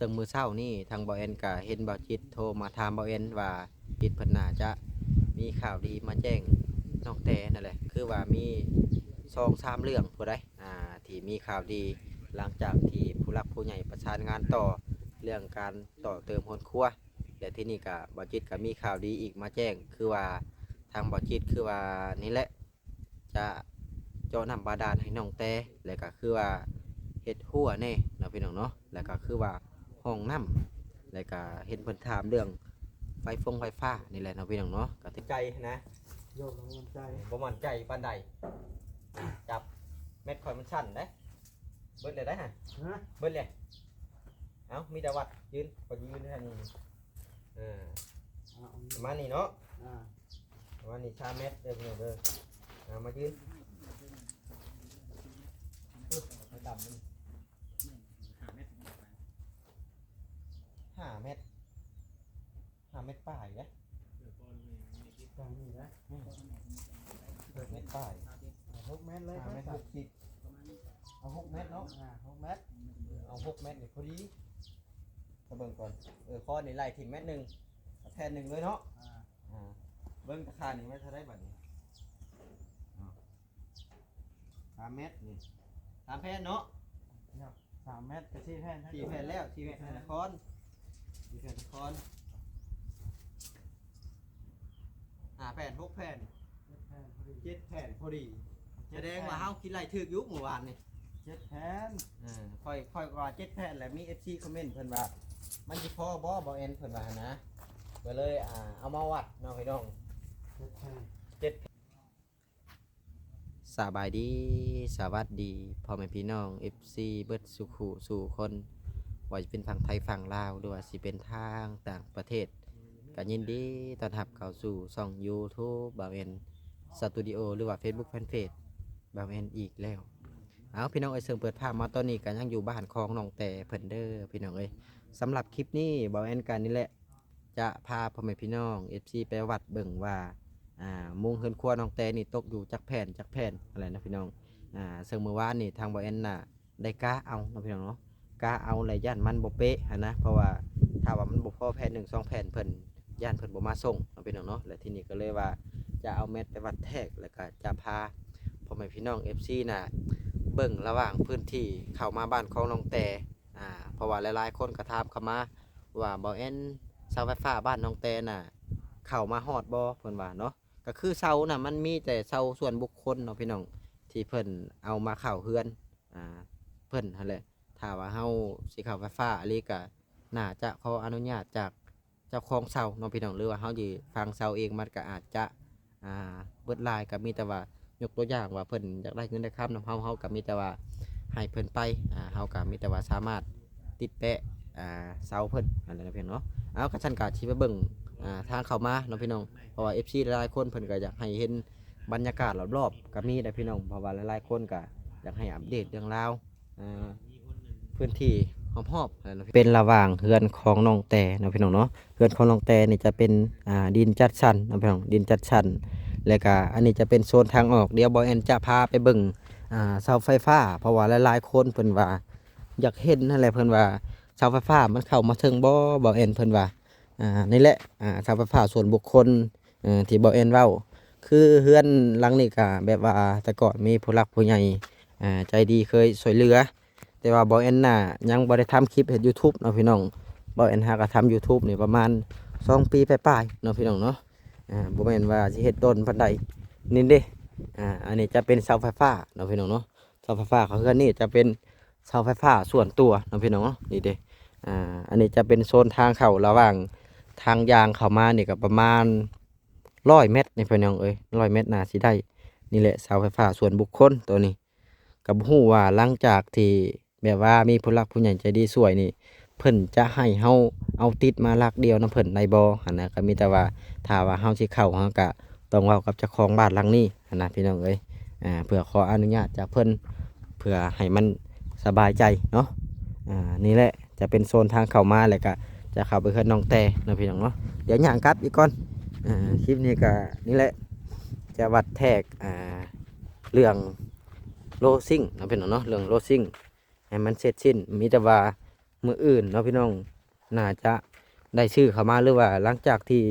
ຊຶ່ງມື້ເຊົ້ານີ້ທາງບ່າວແອນກໍເຫັນບ່າວຈິດໂທມາຖາມບ່າວແອນວ່າ ຈິດເພິ່ນໜ້າຈະມີຂ່າວດີມາແຈ້ງນ້ອງແຕນັ້ນແຫຼະ ຄືວ່າມີສອງສາມເລື່ອງພຸ້ນໃດ໋ ອ່າ ທີ່ມີຂ່າວດີ ຫຼັງຈາກທີ່ຜູ້ຫຼັກຜູ້ໃຫຍ່ປະສານງານຕໍ່ເລື່ອງການຕໍ່ເຕີມເຮືອນຄົວ ແລະ ທີນີ້ກໍບ່າວຈິດກໍມີຂ່າວດີອີກມາແຈ້ງ ຄືວ່າທາງບ່າວຈິດ ຄືວ່ານີ້ແຫຼະ ຈະເຈາະນ້ຳບາດານໃຫ້ນ້ອງແຕ ແລ້ວກໍຄືວ່າເຮັດຮົ້ວແດ່ເນາະ ພີ່ນ້ອງເນາະ ແລ້ວກໍຄືວ່າຫ້ອງນ້ຳ ແລ້ວກໍເຫັນເພິ່ນຖາມເລື່ອງໄຟຟົງໄຟຟ້ານີ້ແຫຼະເນາະ ພີ່ນ້ອງເນາະ ກໍຖືກໃຈນະ ໂຍມບໍ່ໝັ້ນໃຈ ບໍ່ໝັ້ນໃຈປານໃດ ຈັບແມັດຂ້ອຍມັນສັ່ນເດ້ ເບິດແລ້ວໄດ໋ຫະ ຮະ ເບິດແລ້ວ ເອົ້າ ມີແຕ່ວັດ ຢືນ ຂ້ອຍຢືນທາງນີ້ ເອີ ເອົາ ປະມານນີ້ເນາະ ອ່າ ປະມານນີ້ ສາມແມັດເດີພີ່ນ້ອງເດີ ເອົາມາຢືນ ເອີ ໄປດຳມັນ ຫ້າແມັດ ຫ້າແມັດປາຍເດ້ ປານນີ້ນະ ອືມ ແມັດປາຍ ຫົກແມັດເລີຍ ຫ້າແມັດຫົກສິບ ເອົາຫົກແມັດເນາະ ອ່າ ຫົກແມັດ ເອົາຫົກແມັດນີ້ພໍດີ ຖ້າເບິ່ງກ່ອນ ເອີ ຂໍນີ້ໄລ່ຖິ້ມແມັດໜຶ່ງ ແຜ່ນໜຶ່ງເລີຍເນາະ ອ່າ ອ່າ ເບິ່ງຕາຄ່ານີ້ມັນເທົ່າໃດບັດນີ້ ເອົາ ສາມແມັດນີ້ ສາມແຜ່ນເນາະ ສາມແມັດກໍສີ່ແຜ່ນ ສີ່ແຜ່ນແລ້ວ ສີ່ແຜ່ນນະຄອນ ສີ່ແຜ່ນນະຄອນ ຫ້າແຜ່ນ ຫົກແຜ່ນ ເຈັດແຜ່ນພໍດີ ເຈັດແຜ່ນພໍດີ ສະແດງວ່າເຮົາຄິດໄລ່ຖືກຢູ່ມື້ວານນີ້ ເຈັດແຜ່ນ ເອີ ຂ້ອຍ ຂ້ອຍວ່າເຈັດແຜ່ນ ແລ້ວມີເອັຟຊີຄອມເມັນເພິ່ນວ່າ ມັນຊິພໍບໍ່ ບ່າວແອນ ເພິ່ນວ່າຫັ້ນນະ ກໍເລີຍ ອ່າ ເອົາມາວັດເນາະພີ່ນ້ອງ ເຈັດແຜ່ນ ເຈັດ ສະບາຍດີ ສະຫວັດດີ ພໍ່ແມ່ພີ່ນ້ອງເອັຟຊີເບິດສູ່ຄູ່ສູ່ຄົນ ບໍ່ວ່າຈະເປັນຝັ່ງໄທຝັ່ງລາວ ຫຼືວ່າຊິເປັນທາງຕ່າງປະເທດ ກໍຍິນດີຕ້ອນຮັບເຂົ້າສູ່ຊ່ອງຢູທູບບ່າວແອນສະຕູດິໂອ ຫຼືວ່າເຟສບຸກແຟນເພຈບ່າວແອນອີກແລ້ວ. ເອົາ ພີ່ນ້ອງເອີຍ ເຊິ່ງເປີດພາບມາຕອນນີ້ກໍຍັງຢູ່ບ້ານຂອງນ້ອງແຕເພິ່ນເດີພີ່ນ້ອງເອີຍ. ສຳລັບຄລິບນີ້ບ່າວແອນກໍນີ້ແຫຼະ ຈະພາພໍ່ແມ່ພີ່ນ້ອງເອັຟຊີໄປວັດເບິ່ງວ່າ ອ່າ ມຸງເຮືອນຄົວນ້ອງແຕນີ້ຕົກຢູ່ຈັກແຜ່ນ ຈັກແຜ່ນຫັ້ນແຫຼະເນາະພີ່ນ້ອງ. ອ່າ ເຊິ່ງມື້ວານນີ້ທາງບ່າວແອນນະໄດ້ກະເອົາເນາະພີ່ນ້ອງເນາະ ກະເອົາແລ້ວຢ້ານມັນບໍ່ເປະຫັ້ນນະ ເພາະວ່າຖ້າວ່າມັນບໍ່ພໍແຜ່ນໜຶ່ງສອງແຜ່ນ ເພິ່ນຢ້ານເພິ່ນບໍ່ມາສົ່ງເນາະພີ່ນ້ອງເນາະ. ແລ້ວທີນີ້ກໍເລີຍວ່າຈະເອົາແມັດໄປວັດແທກ ແລ້ວກໍຈະພາພໍ່ແມ່ພີ່ນ້ອງເອັຟຊີນະ ເບິ່ງລະຫວ່າງພື້ນທີ່ເຂົ້າມາບ້ານຂອງນ້ອງແຕ ອ່າ ເພາະວ່າຫຼາຍໆຄົນກໍຖາມເຂົ້າມາວ່າ ບ່າວແອນ ເສົາໄຟຟ້າບ້ານນ້ອງແຕນະ ເຂົ້າມາຮອດບໍ່ ເພິ່ນວ່າເນາະ. ກໍຄືເສົານະ ມັນມີແຕ່ເສົາສ່ວນບຸກຄົນເນາະພີ່ນ້ອງ ທີ່ເພິ່ນເອົາມາເຂົ້າເຮືອນ ອ່າ ເພິ່ນຫັ້ນແຫຼະ. ຖ້າວ່າເຮົາຊິເຂົ້າໄຟຟ້າອີ່ຫຼີ ກໍໜ້າຈະຂໍອະນຸຍາດຈາກເຈົ້າຂອງເສົາເນາະພີ່ນ້ອງ ຫຼືວ່າເຮົາຊິຝັງເສົາເອງ ມັນກໍອາດຈະ ອ່າ ເບິດຫຼາຍ. ກໍມີແຕ່ວ່າຍົກຕົວຢ່າງວ່າເພິ່ນຢາກໄດ້ເງິນໄດ້ຄຳນຳເຮົາ ເຮົາກໍມີແຕ່ວ່າໃຫ້ເພິ່ນໄປ ອ່າ ເຮົາກໍມີແຕ່ວ່າສາມາດຕິດແປະ ອ່າ ເສົາເພິ່ນຫັ້ນແຫຼະເນາະພີ່ນ້ອງເນາະ. ເອົາ ຄັນຊັ້ນກໍຊິໄປເບິ່ງ ອ່າ ທາງເຂົ້າມາເນາະພີ່ນ້ອງ ເພາະວ່າເອັຟຊີຫຼາຍໆຄົນເພິ່ນກໍຢາກໃຫ້ເຫັນບັນຍາກາດລອບໆ ກໍມີໄດ໋ພີ່ນ້ອງ ເພາະວ່າຫຼາຍໆຄົນກໍຢາກໃຫ້ອັບເດດເລື່ອງລາວ ອ່າ ພື້ນທີ່ຮອບໆ ຫັ້ນແຫຼະເນາະ. ເປັນລະຫວ່າງເຮືອນຂອງນ້ອງແຕເນາະພີ່ນ້ອງເນາະ. ເຮືອນຂອງນ້ອງແຕນີ້ຈະເປັນ ອ່າ ດິນຈັດສັນເນາະພີ່ນ້ອງ ດິນຈັດສັນ. ແລ້ວກະອັນນີ້ຈະເປັນໂຊນທາງອອກ ດຽວບ່າວແອນຈະພາໄປເບິ່ງ ອ່າ ເສົາໄຟຟ້າ ເພາະວ່າຫຼາຍໆຄົນເພິ່ນວ່າຢາກເຫັນຫັ້ນແຫຼະ ເພິ່ນວ່າເສົາໄຟຟ້າມັນເຂົ້າມາເຖິງບໍ່ ບ່າວແອນ ເພິ່ນວ່າ. ອ່າ ນີ້ແຫຼະ ອ່າ ເສົາໄຟຟ້າສ່ວນບຸກຄົນ ເອີ ທີ່ບ່າວແອນເວົ້າ ຄືເຮືອນຫຼັງນີ້ກະແບບວ່າແຕ່ກ່ອນມີຜູ້ຫຼັກຜູ້ໃຫຍ່ ອ່າ ໃຈດີເຄີຍຊ່ວຍເຫຼືອ ແຕ່ວ່າບ່າວແອນນະຍັງບໍ່ໄດ້ທຳຄລິບເຮັດຢູທູບເນາະພີ່ນ້ອງ. ບ່າວແອນຫາກະທຳຢູທູບນີ້ປະມານສອງປີປາຍໆເນາະພີ່ນ້ອງເນາະ ອ່າ ບໍ່ແມ່ນວ່າຊິເຮັດດົນປານໃດ. ນີ້ເດ້ ອ່າ ອັນນີ້ຈະເປັນເສົາໄຟຟ້າເນາະພີ່ນ້ອງເນາະ. ເສົາໄຟຟ້າຂອງເຮືອນນີ້ຈະເປັນເສົາໄຟຟ້າສ່ວນຕົວເນາະພີ່ນ້ອງເນາະ. ນີ້ເດ້ ອ່າ ອັນນີ້ຈະເປັນໂຊນທາງເຂົ້າ ລະຫວ່າງທາງຍ່າງເຂົ້າມານີ້ກໍປະມານຮ້ອຍແມັດນີ້ພີ່ນ້ອງເອີຍ ຮ້ອຍແມັດໜ້າຊິໄດ້. ນີ້ແຫຼະເສົາໄຟຟ້າສ່ວນບຸກຄົນໂຕນີ້ ກໍບໍ່ຮູ້ວ່າຫຼັງຈາກທີ່ແບບວ່າມີຜູ້ຫຼັກຜູ້ໃຫຍ່ໃຈດີຊ່ວຍນີ້ ເພິ່ນຈະໃຫ້ເຮົາເອົາຕິດມາຫຼັກດຽວນຳເພິ່ນໄດ້ບໍ່ຫັ້ນນະ. ກໍມີແຕ່ວ່າຖ້າວ່າເຮົາຊິເຂົ້າ ເຮົາກໍຕ້ອງເວົ້າກັບເຈົ້າຂອງບ້ານຫຼັງນີ້ຫັ້ນນະພີ່ນ້ອງເອີຍ ອ່າ ເພື່ອຂໍອະນຸຍາດຈາກເພິ່ນ ເພື່ອໃຫ້ມັນສະບາຍໃຈເນາະ. ອ່າ ນີ້ແຫຼະຈະເປັນໂຊນທາງເຂົ້າມາ ແລ້ວກະຈະເຂົ້າໄປເຮືອນນ້ອງແຕເນາະພີ່ນ້ອງເນາະ. ດຽວຍ່າງກັບອີກກ່ອນ. ອ່າ ຄລິບນີ້ກະນີ້ແຫຼະ ຈະວັດແທກ ອ່າ ເລື່ອງໂລຊິງເນາະພີ່ນ້ອງເນາະ ເລື່ອງໂລຊິງ ໃຫ້ມັນເສັດສິ້ນ. ມີແຕ່ວ່າ ມື້ອື່ນເນາະພີ່ນ້ອງ ໜ້າຈະໄດ້ຊື້ເຂົ້າມາ ຫຼືວ່າຫຼັງຈາກທີ່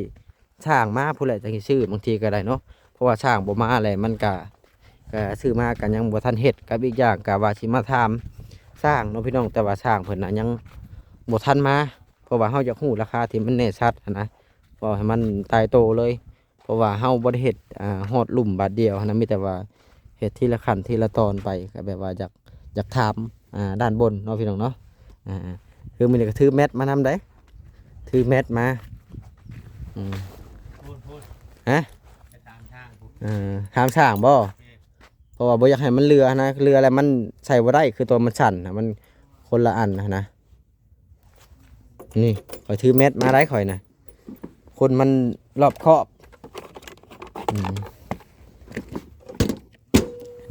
ຊ່າງມາພຸ້ນແຫຼະ ຈັ່ງຊິຊື້ ບາງທີກໍໄດ້ເນາະ ເພາະວ່າຊ່າງບໍ່ມາແຫຼະ ມັນກະ ກະຊື້ມາກະຍັງບໍ່ທັນເຮັດ ກັບອີກຢ່າງກະວ່າຊິມາຖາມຊ່າງເນາະພີ່ນ້ອງ ແຕ່ວ່າຊ່າງເພິ່ນນະຍັງບໍ່ທັນມາ ເພາະວ່າເຮົາຢາກຮູ້ລາຄາທີ່ມັນແນ່ຊັດຫັ້ນນະ ເວົ້າໃຫ້ມັນຕາຍໂຕເລີຍ ເພາະວ່າເຮົາບໍ່ໄດ້ເຮັດ ອ່າ ຮອດລຸ່ມບາດດຽວຫັ້ນນະ ມີແຕ່ວ່າເຮັດທີລະຂັ້ນທີລະຕອນໄປ ກໍແບບວ່າຢາກ ຢາກຖາມ ອ່າ ດ້ານບົນເນາະພີ່ນ້ອງເນາະ ອ່າ ຄືມື້ນີ້ກໍຖືແມັດມານຳໄດ໋ ຖືແມັດມາ ອືມ ພຸ້ນໆ ຮະ ໄປຖາມຊ່າງພຸ້ນ ເອີ ຖາມຊ່າງບໍ່? ແມ່ນ ເພາະວ່າບໍ່ຢາກໃຫ້ມັນເຫຼືອນະ ເຫຼືອແລ້ວມັນໃສ່ບໍ່ໄດ້ ຄືຕົວມັນສັ້ນນະ ມັນຄົນລະອັນຫັ້ນນະ. ນີ້ຂ້ອຍຖືແມັດມາໄດ້ຂ້ອຍນະ ຄົນມັນລອບຄອບ ອືມ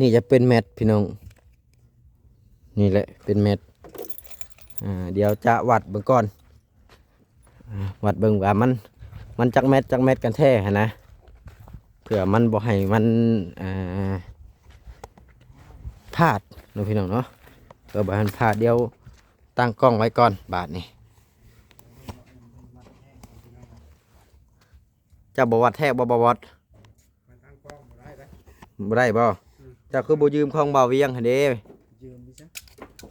ນີ້ຈະເປັນແມັດພີ່ນ້ອງ ນີ້ແຫຼະເປັນແມັດ ອ່າ ດຽວຈະວັດເບິ່ງກ່ອນ ອ່າ ວັດເບິ່ງວ່າມັນ ມັນຈັກແມັດ ຈັກແມັດກັນແທ້ຫັ້ນນະ ເພື່ອມັນບໍ່ໃຫ້ມັນ ອ່າ ພາດເນາະພີ່ນ້ອງເນາະ ເພື່ອບໍ່ໃຫ້ມັນພາດ ດຽວ ຕັ້ງກ້ອງໄວ້ກ່ອນບາດນີ້ ເຈົ້າບໍ່ວັດແທກບໍ່ ບໍ່ວັດ ມັນຕັ້ງກ້ອງບໍ່ໄດ້ເດ້ ບໍ່ໄດ້ບໍ່? ອືມ ເຈົ້າຄືບໍ່ຢືມຂອງບ່າວວຽງຫັ້ນເດ້ ຢືມຢູ່ຊະ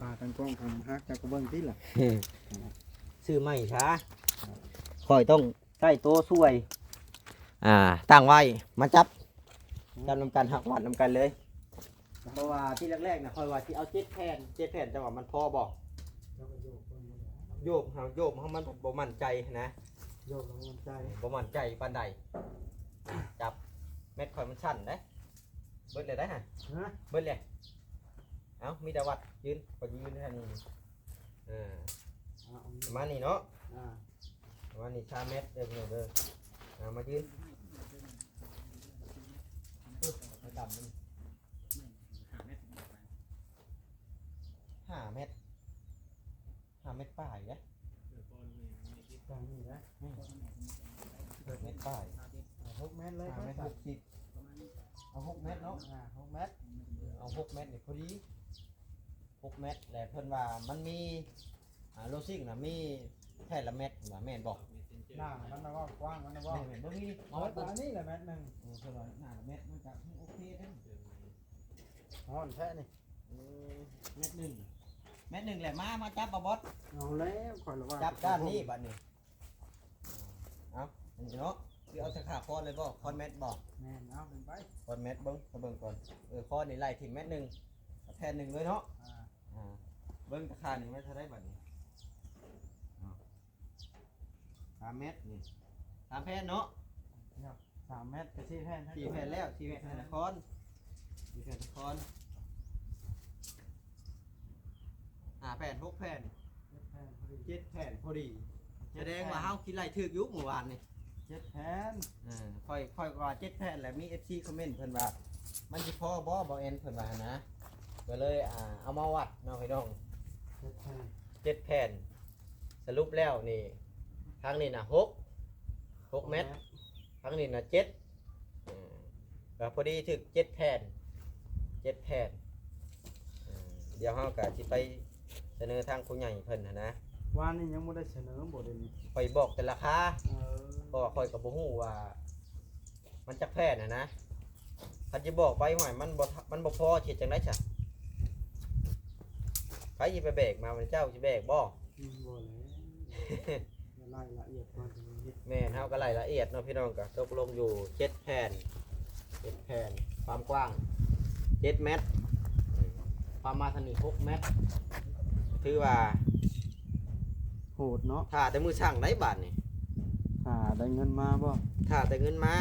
ຂາຕັ້ງກ້ອງຂ້ອຍມັນຫັກ ເຈົ້າກໍເບິ່ງຕິລະ ຊື້ໃໝ່ຊະ ຂ້ອຍຕ້ອງໃຊ້ໂຕຊ່ວຍ ອ່າ ຕັ້ງໄວ້ ມາຈັບ ອືມ ຈັບນຳກັນ ຫັກວັດນຳກັນເລີຍ. ເພາະວ່າທີແລກໆນະ ຂ້ອຍວ່າຊິເອົາເຈັດແຜ່ນ ເຈັດແຜ່ນ ເຈົ້າວ່າມັນພໍບໍ່? ໂຍກເຮົາ ໂຍກເຮົາມັນບໍ່ໝັ້ນໃຈນະ ໂຍກແລ້ວບໍ່ໝັ້ນໃຈ ບໍ່ໝັ້ນໃຈປານໃດ ຈັບ ແມັດຂ້ອຍມັນສັ້ນເດ້ ເບິດແລ້ວໄດ໋ຫະ ຮະ ເບິດແລ້ວ ເອົ້າ ມີແຕ່ວັດ ຢືນ ຂ້ອຍຢືນແຖວນີ້ ເອີ ເອົາ ປະມານນີ້ເນາະ ອ່າ ປະມານນີ້ ສາມແມັດເດີພີ່ນ້ອງເດີ ເອົາ ມາຢືນ ເອີ ມາດຳມັນ ຫ້າແມັດ ຫ້າແມັດປາຍເດ້ ປານນີ້ນະ ອືມ ແມັດປາຍ ຫົກແມັດເລີຍ ຫ້າແມັດຫົກສິບ ເອົາຫົກແມັດເນາະ ອ່າ ຫົກແມັດ ເອົາຫົກແມັດນີ້ພໍດີ ຫົກແມັດ ແລະເພິ່ນວ່າມັນມີ ອ່າ ໂລຊິງນະ ມີແຜ່ນລະແມັດ ວ່າແມ່ນບໍ່? ໜ້າມັນນະ ເວົ້າກວ້າງມັນນະ ເວົ້າ ແມ່ນໆ ເບິ່ງນີ້ ເອົາ ເອົາອັນນີ້ລະແມັດໜຶ່ງ ເອີ ເພິ່ນວ່າໜ້າລະແມັດ ມັນກະໂອເຄເດ້ ຮ້ອນແທ້ນີ້ ເອີ ແມັດໜຶ່ງ ແມັດໜຶ່ງແຫຼະ ມາ ມາຈັບບໍ່ບອດ ເອົາແລ້ວ ຂ້ອຍລະວ່າ ຈັບດ້ານນີ້ບາດນີ້ ເອົາ ນີ້ເນາະ ຄືເອົາແຕ່ຂາຄອນເລີຍບໍ່? ຄອນແມັດບໍ່? ແມ່ນ ເອົາເບິ່ງໄປ ຄອນແມັດເບິ່ງ ເບິ່ງກ່ອນ ເອີ ຄອນນີ້ໄລ່ຖິ້ມແມັດໜຶ່ງ ແຜ່ນໜຶ່ງເລີຍເນາະ ອ່າ ອ່າ ເບິ່ງຕາຄານີ້ມັນເທົ່າໃດບາດນີ້ ເອົາ ສາມແມັດນີ້ ສາມແຜ່ນເນາະ ສາມແມັດກໍສີ່ແຜ່ນ ສີ່ແຜ່ນແລ້ວ ສີ່ແຜ່ນນະຄອນ ສີ່ແຜ່ນນະຄອນ ຫ້າແຜ່ນ ຫົກແຜ່ນ ເຈັດແຜ່ນພໍດີ ເຈັດແຜ່ນພໍດີ ເຈັດແຜ່ນ ສະແດງວ່າເຮົາຄິດໄລ່ຖືກຢູ່ມື້ວານນີ້ ເຈັດແຜ່ນ ເອີ ຂ້ອຍ ຂ້ອຍກໍວ່າເຈັດແຜ່ນແຫຼະ ມີເອັຟຊີຄອມເມັນເພິ່ນວ່າ ມັນຊິພໍບໍ່ ບໍ່ແອນ ເພິ່ນວ່າຫັ້ນນະ ກໍເລີຍ ອ່າ ເອົາມາວັດເນາະພີ່ນ້ອງ ເຈັດແຜ່ນ ເຈັດແຜ່ນ ສະຫຼຸບແລ້ວນີ້ ທາງນີ້ນະ ຫົກ ຫົກແມັດ ທາງນີ້ນະ ເຈັດ ເອີ ກໍພໍດີຖືກເຈັດແຜ່ນ ເຈັດແຜ່ນ ເອີ ດຽວເຮົາກໍຊິໄປສະເໜີທາງຜູ້ໃຫຍ່ເພິ່ນຫັ້ນນະ ວານນີ້ຍັງບໍ່ໄດ້ສະເໜີບໍ່ ດຽວນີ້ ຂ້ອຍບອກແຕ່ລາຄາ ເອີ ເພາະວ່າຂ້ອຍກໍບໍ່ຮູ້ວ່າມັນຈັກແຜ່ນຫັ້ນນະ ຄັນຊິບອກໄປ ຫ້ວຍ ມັນບໍ່ ມັນບໍ່ພໍ ຊິເຮັດຈັ່ງໃດຊະ ໃຜຊິໄປແບກມາ ເຈົ້າຊິແບກບໍ່? ອືມ ບໍ່ແຫຼະ ລາຍລະອຽດກ່ອນ ແມ່ນ ເຮົາກໍລາຍລະອຽດເນາະພີ່ນ້ອງ ກໍຕົກລົງຢູ່ເຈັດແຜ່ນ ເຈັດແຜ່ນ ຄວາມກວ້າງເຈັດແມັດ ຄວາມມາທາງນີ້ຫົກແມັດ ຖືວ່າໂຫດເນາະ ຖ້າແຕ່ມື້ຊ່າງໄດ໋ບາດນີ້ ຖ້າໄດ້ເງິນມາບໍ່? ຖ້າແຕ່ເງິນມາ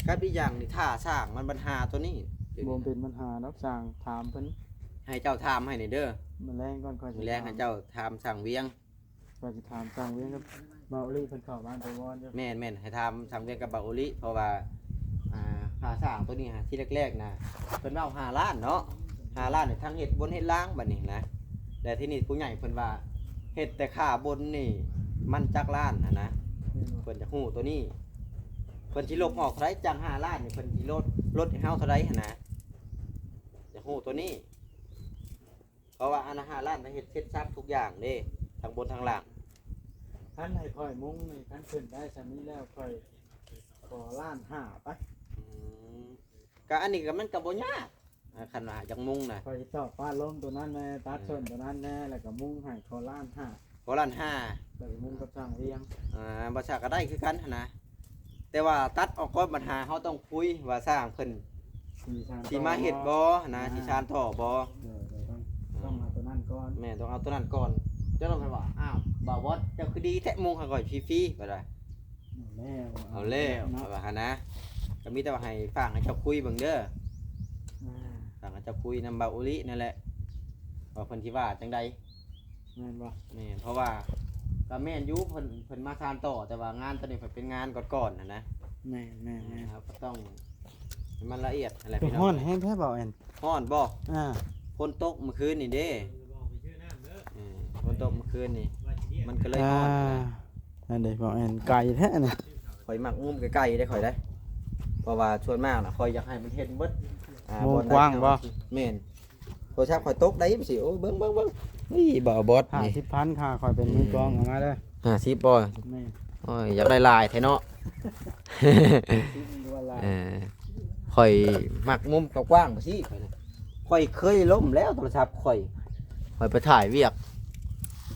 ກັບອີກຢ່າງນີ້ ຖ້າຊ່າງມັນບັນຫາຕົວນີ້ ບໍ່ເປັນບັນຫາດອກ ຊ່າງຖາມເພິ່ນ ໃຫ້ເຈົ້າຖາມໃຫ້ແດ່ເດີ ມື້ແລງກ່ອນ ຂ້ອຍຊິ ມື້ແລງໃຫ້ເຈົ້າຖາມຊ່າງວຽງ ວ່າຊິຖາມຊ່າງວຽງກັບບ່າວໂອລິເພິ່ນເຂົ້າບ້ານໄປວອນຢູ່ ແມ່ນໆ ໃຫ້ຖາມຊ່າງວຽງກັບບ່າວໂອລິ ເພາະວ່າ ອ່າ ຄ່າສ້າງຕົວນີ້ຫັ້ນ ທີແລກໆນະ ເພິ່ນເວົ້າຫ້າລ້ານເນາະ ຫ້າລ້ານນີ້ ທັງເຮັດບົນເຮັດລາງບັດນີ້ນະ ແລ້ວທີນີ້ຜູ້ໃຫຍ່ເພິ່ນວ່າ ເຮັດແຕ່ຄ່າບົນນີ້ ມັນຈັກລ້ານຫັ້ນນະ ເພິ່ນຢາກຮູ້ຕົວນີ້ ເພິ່ນຊິລົບອອກເທົ່າໃດ ຈາກຫ້າລ້ານນີ້ ເພິ່ນຊິລົດ ລົດໃຫ້ເຮົາເທົ່າໃດຫັ້ນນະ ຢາກຮູ້ຕົວນີ້. ເພາະວ່າອັນຫ້າລ້ານນະ ເຮັດເສັດສັບທຸກຢ່າງເດ້ ທາງບົນທາງລ່າງ. ຄັນໃຫ້ຂ້ອຍມຸງນີ້ ຄັນຂຶ້ນໄດ້ສ່ຳນີ້ແລ້ວ ຂ້ອຍຂໍລ້ານຫ້າໄປ. ອືມ ກະອັນນີ້ກະມັນກະບໍ່ຍາກ ອ່າ ຄັນວ່າຢາກມຸງນະ ຂ້ອຍຊິຕອກປາດລົມໂຕນັ້ນແດ່ ຕັດ ເອີ ສົ້ນໂຕນັ້ນແດ່ ແລ້ວກະມຸງໃຫ້ຂໍລ້ານຫ້າ ຂໍລ້ານຫ້າ ແລ້ວກະມຸງກັບຊ່າງວຽງ. ອ່າ ບໍ່ຊາກກະໄດ້ຄືກັນຫັ້ນນະ ແຕ່ວ່າຕັດອອກກ່ອນ ບັນຫາເຮົາຕ້ອງຄຸຍວ່າຊ່າງເພິ່ນຊິມາເຮັດບໍ່ນະ ຊິຊານທໍ່ບໍ່. ໂດຍ ໂດຍ ຕ້ອງ ອືມ ຕ້ອງເອົາໂຕນັ້ນກ່ອນ. ແມ່ນ ຕ້ອງເອົາໂຕນັ້ນກ່ອນ. ເຈົ້າຕ້ອງໄປວ່າ ອ້າວ ບ່າວບອດ ເຈົ້າຄືດີແທ້ ມຸງໃຫ້ຂ້ອຍຟຣີໆ ເພິ່ນວ່າ. ເອົາແລ້ວ ເອົາແລ້ວ ເນາະ ເພິ່ນວ່າຫັ້ນນະ. ກະມີແຕ່ວ່າໃຫ້ຝາກໃຫ້ເຈົ້າຄຸຍເບິ່ງເດີ ອ່າ ຝາກໃຫ້ເຈົ້າຄຸຍນຳບ່າວໂອລິນັ້ນແຫຼະ ວ່າເພິ່ນຊິວ່າຈັ່ງໃດ. ແມ່ນບໍ່? ແມ່ນ ເພາະວ່າກະແມ່ນຢູ່ ເພິ່ນ ເພິ່ນມາຊານຕໍ່ ແຕ່ວ່າງານໂຕນີ້ເພິ່ນເປັນງານກ່ອນໆຫັ້ນນະ. ແມ່ນໆໆ ເຮົາກະຕ້ອງໃຫ້ມັນລະອຽດຫັ້ນແຫຼະພີ່ນ້ອງ. ຮ້ອນແຮງແທ້ບ່າວແອນ. ຮ້ອນບໍ່? ອ່າ ຝົນຕົກມື້ຄືນນີ້ເດ້. ເອີ ຝົນຕົກມື້ຄືນນີ້ ມັນກະເລີຍຮ້ອນຫັ້ນນະ. ອ່າ ນັ້ນເດ້ ບ່າວແອນ ໄກແທ້ນີ້. ຂ້ອຍມັກມຸມໄກໆເດ້ຂ້ອຍເດ້ ເພາະວ່າສ່ວນມາກນະ ຂ້ອຍຢາກໃຫ້ມັນເຫັນເບິດ ອ່າ ມຸມກວ້າງບໍ່? ແມ່ນ. ໂທລະສັບຂ້ອຍຕົກໄດ໋ ມັນຊິ ໂອ້ ເບິ່ງ ເບິ່ງ ເບິ່ງ ນີ້ ບ່າວບອດ ຫ້າສິບພັນຄ່າ ຂ້ອຍເປັນມືກອງ ເອົາມາເດີ. ຫ້າສິບບໍ່? ແມ່ນ. ໂອ້ຍ ຢາກໄດ້ຫຼາຍແທ້ເນາະ. ເອີ ຂ້ອຍມັກມຸມກວ້າງໆ ຊີ້ ຂ້ອຍນະ ຂ້ອຍເຄີຍລົ້ມແລ້ວ ໂທລະສັບຂ້ອຍ ຂ້ອຍໄປຖ່າຍວຽກ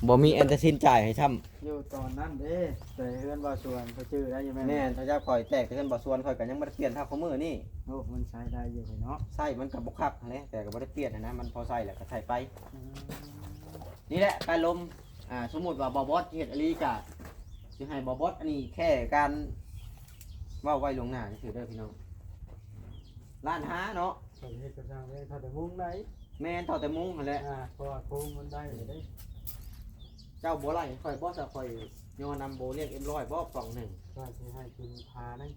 ບໍ່ມີແອັນຕາຊິນຈ່າຍໃຫ້ຊ້ຳ. ຢູ່ຕອນນັ້ນເດ້ ແຕ່ເຮືອນບ່າວສວນ ຂ້ອຍຈື່ໄດ້ຢູ່ແມ່ນບໍ່? ແມ່ນ ໂທລະສັບຂ້ອຍແຕກແຕ່ເຮືອນບ່າວສວນ ຂ້ອຍກະຍັງບໍ່ໄດ້ປ່ຽນເທົ່າຄຸມື້ນີ້. ໂອ້ ມັນໃຊ້ໄດ້ຢູ່ເດເນາະ. ໃຊ້ມັນກະບໍ່ຄັກຫັ້ນແຫຼະ ແຕ່ກະບໍ່ໄດ້ປ່ຽນຫັ້ນນະ ມັນພໍໃຊ້ແລ້ວກະໃຊ້ໄປ. ອືມ ນີ້ແຫຼະ ການລົມ ອ່າ ສົມມຸດວ່າບ່າວບອດເຮັດອີ່ຫຼີກະ ຊິໃຫ້ບ່າວບອດ ອັນນີ້ແຄ່ການເວົ້າໄວ້ລ່ວງໜ້າຊື່ໆເດີພີ່ນ້ອງ. ລ້ານຫ້າເນາະ. ຂ້ອຍເຮັດກະຊ່າງເລີຍ ຖ້າແຕ່ມຸງໄດ້. ແມ່ນ ເທົ່າແຕ່ມຸງຫັ້ນແຫຼະ. ອ່າ ເພາະວ່າໂຄງມັນໄດ້ແລ້ວເດ້. ເຈົ້າບໍ່ໄລ່ຂ້ອຍບໍ່ ຖ້າຂ້ອຍຍໍນຳໂບລ້ຽງເອັມຮ້ອຍບໍ່ ປ່ອງໜຶ່ງ? ຂ້ອຍຊິໃຫ້ກິນພາໜຶ່ງ.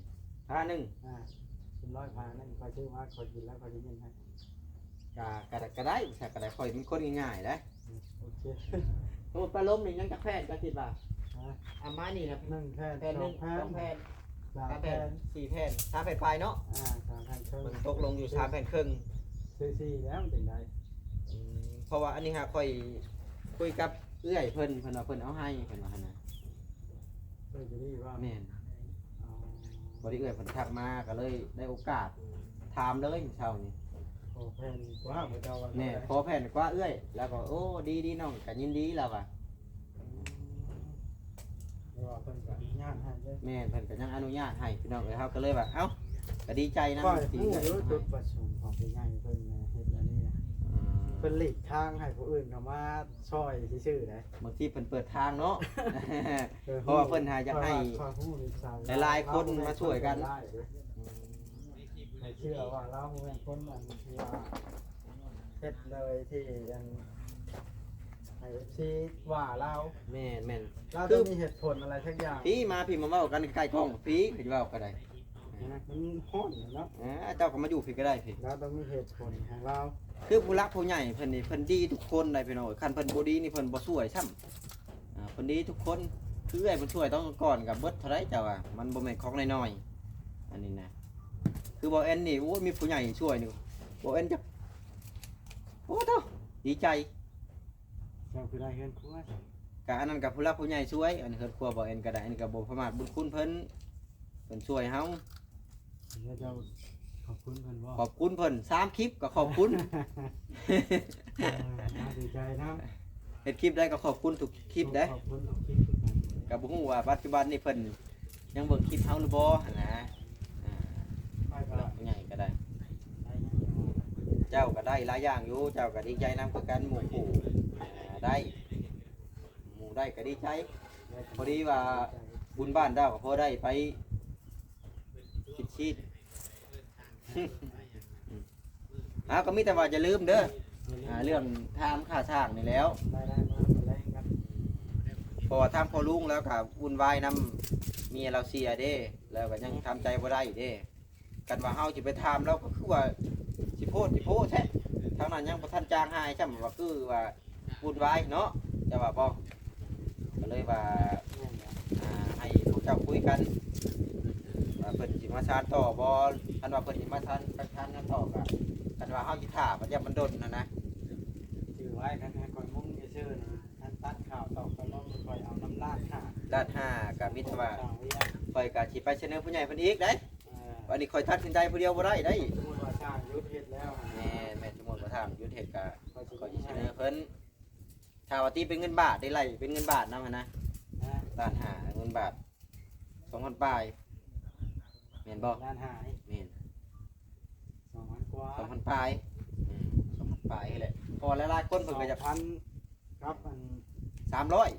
ພາໜຶ່ງ? ອ່າ ເອັມຮ້ອຍພາໜຶ່ງ ຂ້ອຍຊື້ມາ ຂ້ອຍກິນແລ້ວ ຂ້ອຍຊິຍື່ນໃຫ້. ກະ ກະ ກະໄດ້ ຖ້າກະໄດ້ ຂ້ອຍເປັນຄົນງ່າຍໆເດ້. ໂອເຄ ສົມມຸດປາລົມນີ້ຍັງຈັກແຜ່ນ ເຈົ້າຄິດວ່າ? ຮະ? ເອົາມານີ້ນະ ໜຶ່ງແຜ່ນ ແຜ່ນໜຶ່ງ ສອງແຜ່ນ ສອງແຜ່ນ ສາມແຜ່ນ ສາມແຜ່ນ ສີ່ແຜ່ນ ສາມແຜ່ນປາຍເນາະ. ອ່າ ສາມແຜ່ນເຄິ່ງ ຕົກລົງຢູ່ສາມແຜ່ນເຄິ່ງ. ຊື້ສີ່ແລ້ວມັນຈັ່ງໄດ້. ອືມ ເພາະວ່າອັນນີ້ຫາຂ້ອຍຄຸຍກັບເອື້ອຍເພິ່ນ ເພິ່ນວ່າເພິ່ນເອົາໃຫ້ ເພິ່ນວ່າຫັ້ນນະ. ເອື້ອຍຢູ່ນີ້ບໍ່? ແມ່ນ. ອໍ ພໍດີເອື້ອຍເພິ່ນທັກມາ ກະເລີຍໄດ້ໂອກາດຖາມເລີຍມື້ເຊົ້ານີ້. ຂໍແຜ່ນກວ່າ ເຈົ້າວ່າ. ແມ່ນ ຂໍແຜ່ນກວ່າເອື້ອຍ ລາວກະ ໂອ້ ດີໆ ນ້ອງກະຍິນດີ ລາວວ່າ. ອືມ ແຕ່ວ່າເພິ່ນກະອະນຸຍາດໃຫ້ເລີຍ. ແມ່ນ ເພິ່ນກະຍັງອະນຸຍາດໃຫ້ພີ່ນ້ອງເອີຍ. ເຮົາກະເລີຍວ່າ ເອົ້າ ກະດີໃຈນຳ ຂ້ອຍຮູ້ຢູ່ຈຸດປະສົງຂອງຜູ້ໃຫຍ່ເພິ່ນເຮັດອັນນີ້ນະ. ອືມ ເພິ່ນຫຼີກທາງໃຫ້ຜູ້ອື່ນເຂົ້າມາຊ່ອຍຊື່ໆເດ້. ບາງທີເພິ່ນເປີດທາງເນາະ. ເອີ ເພາະວ່າເພິ່ນຫາຢາກໃຫ້ ຂ້ອຍວ່າ ຂ້ອຍຮູ້ນິໄສ ຫຼາຍໆຄົນມາຊ່ວຍກັນ. ອືມ ຂ້ອຍເຊື່ອວ່າລາວບໍ່ແມ່ນຄົນອັນທີ່ວ່າເຮັດໂດຍທີ່ອັນໃຫ້ເອັຟຊີວ່າລາວ. ແມ່ນໆ ລາວຕ້ອງມີເຫດຜົນອະໄລສັກຢ່າງ. ພີ້ ມາພີ້ ມາເວົ້າກັນໃກ້ກ້ອງພີ້ ເວົ້າກະໄດ້. ມັນຮ້ອນເນາະ. ເອີ ເຈົ້າກະມາຢູ່ພີ້ກະໄດ້ພີ້. ລາວຕ້ອງມີເຫດຜົນຂອງລາວ. ຄືຜູ້ຫຼັກຜູ້ໃຫຍ່ເພິ່ນນີ້ ເພິ່ນດີທຸກຄົນໄດ໋ພີ່ນ້ອງ. ຄັນເພິ່ນບໍ່ດີນີ້ ເພິ່ນບໍ່ຊ່ວຍຊ້ຳ. ອ່າ ເພິ່ນດີທຸກຄົນ. ຄືເອື້ອຍເພິ່ນຊ່ວຍຕອນກ່ອນກະເບິດເທົ່າໃດ ເຈົ້າວ່າ ມັນບໍ່ແມ່ນຂອງນ້ອຍໆ ອັນນີ້ນະ. ຄືບ່າວແອນນີ້ ໂອ້ຍ ມີຜູ້ໃຫຍ່ຊ່ວຍນີ້ ບ່າວແອນຈັກ ໂອ້ໂທ້ ດີໃຈ. ເຈົ້າຄືໄດ້ເຮືອນຄົວຊັ້ນ? ກະອັນນັ້ນກະຜູ້ຫຼັກຜູ້ໃຫຍ່ຊ່ວຍ ອັນເຮືອນຄົວບ່າວແອນກະໄດ້ ອັນນີ້ກະບໍ່ປະໝາດບຸນຄຸນເພິ່ນ ເພິ່ນຊ່ວຍເຮົາ. ແລ້ວເຈົ້າຂອບຄຸນເພິ່ນບໍ່? ຂອບຄຸນເພິ່ນ ສາມຄລິບກະຂອບຄຸນ. ເອີ ດີໃຈນຳ. ເຮັດຄລິບໃດກະຂອບຄຸນທຸກຄລິບເດ້. ຂອບຄຸນທຸກຄລິບຄືກັນ. ກະບໍ່ຮູ້ວ່າປັດຈຸບັນນີ້ເພິ່ນຍັງເບິ່ງຄລິບເຮົາຫຼືບໍ່ຫັ້ນນະ. ອ່າ ຜູ້ຫຼັກຜູ້ໃຫຍ່ກະໄດ້ ເຈົ້າກະໄດ້ຫຼາຍຢ່າງຢູ່ ເຈົ້າກະດີໃຈນຳຄືກັນ. ໝູ່ຄູ່ ອ່າ ໄດ້ ໝູ່ໄດ້ກະດີໃຈ. ພໍດີວ່າບຸນບ້ານເຈົ້າກະພໍໄດ້ໄປກິນຊີ້ນ. ເອົາ ກະມີແຕ່ວ່າຢ່າລືມເດີ ອ່າ ເລື່ອງທາງຄ່າສ້າງນີ້ແຫຼ້ວ. ໄດ້ໆ ມາມື້ແລງກັນ. ເພາະວ່າທາງພໍ່ລຸງລາວກະວຸ່ນວາຍນຳເມຍລາວເສຍເດ້ ລາວກະຍັງທຳໃຈບໍ່ໄດ້ເດ້. ຄັນວ່າເຮົາຊິໄປຖາມລາວກະຄືວ່າຊິໂພດຊິໂພແທ້ ທາງນັ້ນຍັງບໍ່ທັນຈາງຫາຍຊ້ຳ ວ່າຄືວ່າວຸ່ນວາຍເນາະ ເຈົ້າວ່າບໍ່? ກະເລີຍວ່າ ອ່າ ໃຫ້ພວກເຈົ້າຄຸຍກັນວ່າເພິ່ນຊິມາຊານຕໍ່ບໍ່. ຄັນວ່າເພິ່ນຊິມາຊານ ຊານຕໍ່ກະ ຄັນວ່າເຮົາຊິຖ້າ ມັນຢ້ານມັນດົນຫັ້ນນະ. ຈື່ໄວ້ ຄັນໃຫ້ຂ້ອຍມຸງຊື່ໆ ຄັນຕັດຂ່າວຕອກໄປ ລ້ານຫ້າກໍມີແຕ່ວ່າ ຂ້ອຍກໍຊິໄປສະເໜີຜູ້ໃຫຍ່ເພິ່ນອີກໄດ໋. ເອີ ອັນນີ້ຂ້ອຍຕັດສິນໃຈຜູ້ດຽວບໍ່ໄດ້ໄດ໋. ສົມມຸດວ່າຊ່າງຢຸດເຮັດແລ້ວຫັ້ນນະ ແມ່ນໆ ສົມມຸດວ່າຊ່າງຢຸດເຮັດກໍ ຂ້ອຍຊິ ຂ້ອຍຊິສະເໜີເພິ່ນ. ຖ້າວ່າຕີເປັນເງິນບາດ ໄດ້ໄລ່ເປັນເງິນບາດນຳຫັ້ນນະ ຮະ ລ້ານຫ້າເງິນບາດ ສອງພັນປາຍ ແມ່ນບໍ່? ລ້ານຫ້ານີ້ ແມ່ນ ສອງພັນກວ່າ ສອງພັນປາຍ ອືມ ສອງພັນປາຍນີ້ແຫຼະ. ເພາະວ່າຫຼາຍໆຄົນເພິ່ນກໍຢາກ ສອງພັນກັບອັນ ສາມຮ້ອຍ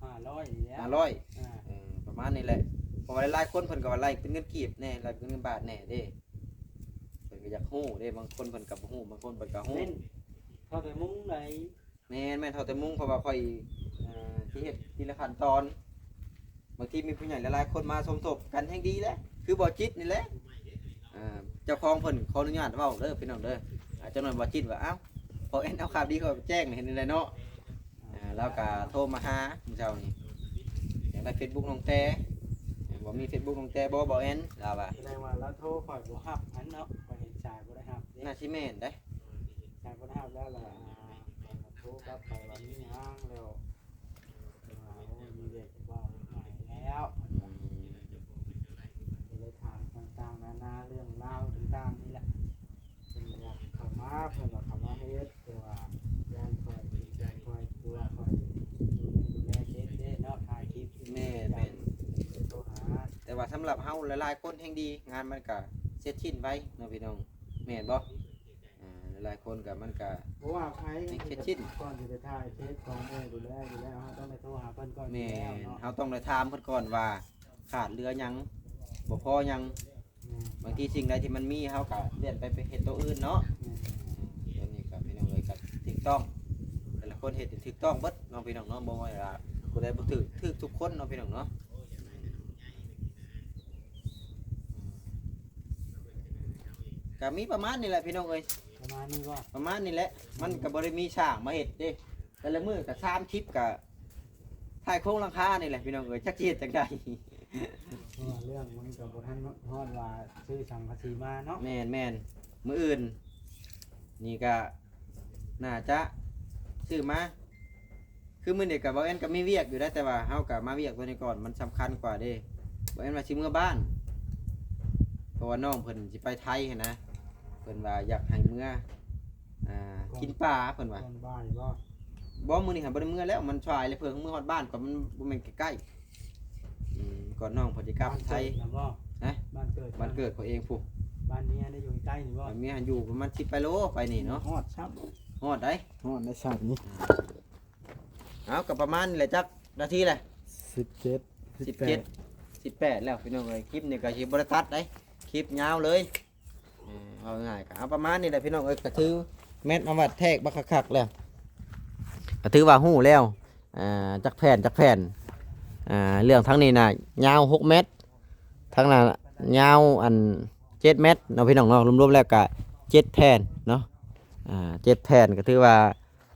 ຫ້າຮ້ອຍນີ້ແຫຼະ ຫ້າຮ້ອຍ ອ່າ ເອີ ປະມານນີ້ແຫຼະ. ເພາະວ່າຫຼາຍໆຄົນເພິ່ນກໍວ່າໄລ່ເປັນເງິນກີບແດ່ ໄລ່ເປັນເງິນບາດແດ່ເດ້ ເພິ່ນກໍຢາກຮູ້ເດ້. ບາງຄົນເພິ່ນກໍບໍ່ຮູ້ ບາງຄົນເພິ່ນກໍຮູ້. ເນັ້ນເທົ່າແຕ່ມຸງໃດ ແມ່ນໆ ເທົ່າແຕ່ມຸງ ເພາະວ່າຂ້ອຍ ເອີ ຊິເຮັດທີລະຂັ້ນຕອນ. ບາງທີມີຜູ້ໃຫຍ່ຫຼາຍໆຄົນມາສົມທົບກັນແຮ່ງດີແຫຼະ ຄືບໍ່ຈິດນີ້ແຫຼະ. ເອີ ເຈົ້າຂອງເພິ່ນຂໍອະນຸຍາດເວົ້າເດີພີ່ນ້ອງເດີ. ອາ ຈັກໜ້ອຍບໍ່ຈິດວ່າ ອ້າວ ພໍແອນເອົາຂ່າວດີເຂົ້າໄປແຈ້ງ ເຮັດແນວໃດເນາະ. ເອີ ລາວກໍໂທມາຫາມື້ເຊົ້ານີ້ ຢາກໄດ້ເຟສບຸກນ້ອງແຕ ບໍ່ມີເຟສບຸກນ້ອງແຕບໍ່ ບໍ່ແອນ ລາວວ່າ. ສະແດງວ່າລາວໂທຂ້ອຍບໍ່ຮັບຫັ້ນເນາະ ຂ້ອຍເຫັນສາຍບໍ່ໄດ້ຮັບເດ້. ໜ້າຊິແມ່ນເດ້ ສາຍບໍ່ໄດ້ຮັບແລ້ວລະ ອ່າ ໂທກັບໄປວ່າມີຫຍັງແລ້ວ ເພິ່ນວ່າ ໂອ້ຍ ມີວຽກເວົ້າໃໝ່ແລ້ວ ອືມ ກໍເລີຍຖາມຕ່າງໆນານາ ເລື່ອງລາວຕ່າງໆນີ້ແຫຼະ. ເພິ່ນຢາກເຂົ້າມາ ເພິ່ນວ່າເຂົ້າມາເຮັດ ແຕ່ວ່າຢ້ານຂ້ອຍເປັນແຟນຂ້ອຍ ຄືວ່າຂ້ອຍດູແລເດັກເດ້ເນາະ ຖ່າຍຄລິບ ແມ່ນໆ ໂທຫາ. ແຕ່ວ່າສຳລັບເຮົາຫຼາຍໆຄົນແຮ່ງດີ ງານມັນກະເສັດສິ້ນໄວເນາະພີ່ນ້ອງ ແມ່ນບໍ່? ອ່າ ຫຼາຍໆຄົນກໍ ມັນກໍ ບໍ່ວ່າໃຜ ເຮັດ ເຮັດຊິ້ນ ກ່ອນຊິໄປຖ່າຍເພຈຂອງເອື້ອຍດູແລຢູ່ແລ້ວ ເຮົາຕ້ອງໄດ້ໂທຫາເພິ່ນກ່ອນ ແມ່ນ ຢູ່ແລ້ວເນາະ ເຮົາຕ້ອງໄດ້ຖາມເພິ່ນກ່ອນວ່າຂາດເຫຼືອຫຍັງ ບໍ່ພໍຫຍັງ ແມ່ນ ບາງທີສິ່ງໃດທີ່ມັນມີ ເຮົາກໍເລື່ອນໄປ ໄປເຮັດໂຕອື່ນເນາະ ແມ່ນ ຕົວນີ້ກໍ ພີ່ນ້ອງເອີຍ ກໍຖືກຕ້ອງ ແຕ່ລະຄົນເຮັດຖືກຕ້ອງເບິດເນາະ ພີ່ນ້ອງເນາະ ບໍ່ວ່າຜູ້ໃດບໍ່ຖືກ ຖືກທຸກຄົນເນາະ ພີ່ນ້ອງເນາະ. ກໍມີປະມານນີ້ແຫຼະພີ່ນ້ອງເອີຍ ປະມານນີ້ບໍ່ ປະມານນີ້ແຫຼະ ມັນກໍບໍ່ໄດ້ມີຊ່າງມາເຮັດເດ້ ແຕ່ລະມື້ກໍສາມຄລິບ ກໍຖ່າຍໂຄງຫຼັງຄານີ້ແຫຼະພີ່ນ້ອງເອີຍ ຈັກຊິເຮັດຈັ່ງໃດ ເພາະວ່າເລື່ອງມັນກໍບໍ່ທັນຮອດວ່າຊື້ສັງກະສີມາເນາະ ແມ່ນໆ ມື້ອື່ນນີ້ກໍໜ້າຈະຊື້ມາ ຄືມື້ນີ້ກໍ ບ່າວແອນກໍມີວຽກຢູ່ໄດ໋ ແຕ່ວ່າເຮົາກໍມາວຽກຕົວນີ້ກ່ອນ ມັນສຳຄັນກວ່າເດ້ ບ່າວແອນວ່າຊິເມືອບ້ານ ເພາະວ່ານ້ອງເພິ່ນຊິໄປໄທຫັ້ນນະ ເພິ່ນວ່າຢາກໃຫ້ເມືອ ອ່າ ກິນປາ ເພິ່ນວ່າ ຕອນບ່າຍບໍ່? ບໍ່ ມື້ນີ້ຫາບໍ່ໄດ້ເມືອແລ້ວ ມັນສາຍແລ້ວ ເພື່ອເມືອຮອດບ້ານກ່ອນ ມັນບໍ່ແມ່ນໃກ້ໆ ອືມ ກ່ອນນ້ອງເພິ່ນຊິກັບໄທ ບ້ານເກີດນະບໍ່? ຮະ? ບ້ານເກີດ ບ້ານເກີດເຂົາເອງພຸ້ນ ບ້ານເມຍໄດ້ຢູ່ໃກ້ນີ້ບໍ່? ບ້ານເມຍຫັ້ນຢູ່ປະມານສິບປາຍໂລໄປນີ້ເນາະ ຮອດຊ້ຳ ຮອດໃດ໋ ຮອດໃນຊ້ຳນີ້ ເອົາ ກໍປະມານນີ້ແຫຼະ ຈັກນາທີແຫຼະ ສິບເຈັດ ສິບແປດ ສິບແປດແລ້ວພີ່ນ້ອງເອີຍ ຄລິບນີ້ກໍຊິບໍ່ໄດ້ຕັດໃດ໋ ຄລິບຍາວເລີຍ ເອີ ເວົ້າງ່າຍກໍເອົາປະມານນີ້ແຫຼະພີ່ນ້ອງເອີຍ ກໍຖືແມັດມາວັດແທກບັກຄັກໆແລ້ວ ກໍຖືວ່າຮູ້ແລ້ວ ອ່າ ຈັກແຜ່ນ ຈັກແຜ່ນ ອ່າ ເລື່ອງທາງນີ້ນະຍາວຫົກແມັດ ທາງນັ້ນຍາວອັນເຈັດແມັດເນາະ ພີ່ນ້ອງເນາະ ລວມໆແລ້ວກໍເຈັດແຜ່ນເນາະ ອ່າ ເຈັດແຜ່ນ ກໍຖືວ່າ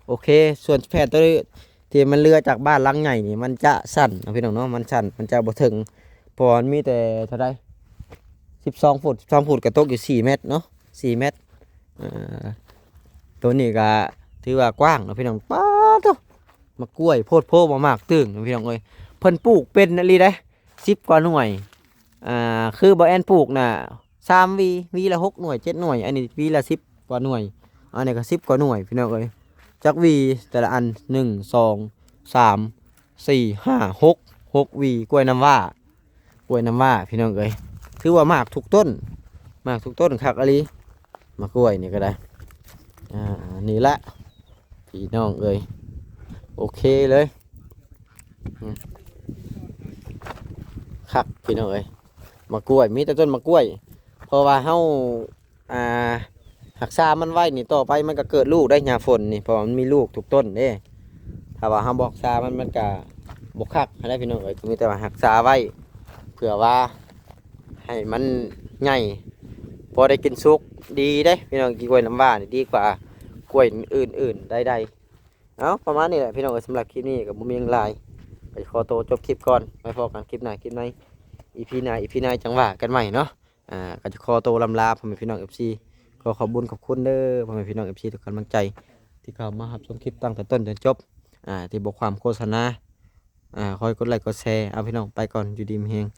ໂອເຄ ສ່ວນແຜ່ນໂຕທີ່ມັນເຫຼືອຈາກບ້ານຫຼັງໃຫຍ່ນີ້ ມັນຈະສັ້ນເນາະພີ່ນ້ອງເນາະ ມັນສັ້ນ ມັນຈະບໍ່ເຖິງ ເພາະວ່າມັນມີແຕ່ເທົ່າໃດ ສິບສອງຟຸດ ສິບສອງຟຸດກໍຕົກຢູ່ສີ່ແມັດເນາະ ສີ່ແມັດ ເອີ ໂຕນີ້ກໍຖືວ່າກວ້າງເນາະພີ່ນ້ອງ ປາດໂທ້ ໝາກກ້ວຍໂພດໂພ ໝາກ ໝາກຕຶ້ງເນາະພີ່ນ້ອງເອີຍ ເພິ່ນປູກເປັນອີ່ຫຼີເດ້ ສິບກວ່າໜ່ວຍ ອ່າ ຄືບ່າວແອນປູກນະ ສາມຫວີ ຫວີລະຫົກໜ່ວຍ ເຈັດໜ່ວຍ ອັນນີ້ຫວີລະສິບກວ່າໜ່ວຍ ອັນນີ້ກໍສິບກວ່າໜ່ວຍ ພີ່ນ້ອງເອີຍ ຈັກຫວີແຕ່ລະອັນ ໜຶ່ງ ສອງ ສາມ ສີ່ ຫ້າ ຫົກ ຫົກຫວີ ກ້ວຍນ້ຳວ້າ ກ້ວຍນ້ຳວ້າ ພີ່ນ້ອງເອີຍ ຖືວ່າໝາກທຸກຕົ້ນ ໝາກທຸກຕົ້ນ ຄັກອີ່ຫຼີ ໝາກກ້ວຍນີ້ກໍໄດ້ ອ່າ ນີ້ລະ ພີ່ນ້ອງເອີຍ ໂອເຄເລີຍ ອືມ ຄັກພີ່ນ້ອງເອີຍ ໝາກກ້ວຍ ມີແຕ່ຕົ້ນໝາກກ້ວຍ ເພາະວ່າເຮົາ ອ່າ ຮັກສາມັນໄວ້ນີ້ ຕໍ່ໄປມັນກໍເກີດລູກໄດ້ ຍາຝົນນີ້ ເພາະວ່າມັນມີລູກທຸກຕົ້ນເດ້ ຖ້າວ່າເຮົາບໍ່ຮັກສາມັນ ມັນກໍບໍ່ຄັກຫັ້ນແຫຼະພີ່ນ້ອງເອີຍ ກໍມີແຕ່ວ່າຮັກສາໄວ້ ເພື່ອວ່າໃຫ້ມັນໃຫຍ່ ພໍໄດ້ກິນສຸກ ດີເດ້ພີ່ນ້ອງ ກິນກ້ວຍນ້ຳວ້ານີ້ ດີກວ່າກ້ວຍອື່ນໆ ໄດ້ ໄດ້ ເອົາ ປະມານນີ້ແຫຼະພີ່ນ້ອງເອີຍ ສຳລັບຄລິບນີ້ກໍບໍ່ມີຫຍັງຫຼາຍ ກໍຂໍໂຕຈົບຄລິບກ່ອນ ໄວ້ພໍ້ກັນຄລິບໜ້າ ຄລິບໃນ ອີພີ ໜ້າ ອີພີ ໜ້າ ຈັ່ງວ່າກັນໃໝ່ເນາະ ອ່າ ກໍຈະຂໍໂຕລ່ຳລາພໍ່ແມ່ພີ່ນ້ອງເອັຟຊີ ຂໍຂອບບຸນຂອບຄຸນເດີພໍ່ແມ່ພີ່ນ້ອງເອັຟຊີ ທຸກກຳລັງໃຈທີ່ເຂົ້າມາຮັບຊົມຄລິບຕັ້ງແຕ່ຕົ້ນຈົນຈົບ ອ່າ ທີ່ບໍ່ຂວາມໂຄສະນາ ອ່າ ຂໍໃຫ້ກົດໄລ້ກົດແຊ. ເອົາ ພີ່ນ້ອງ ໄປກ່ອນ ຢູ່ດີມີແຮງ.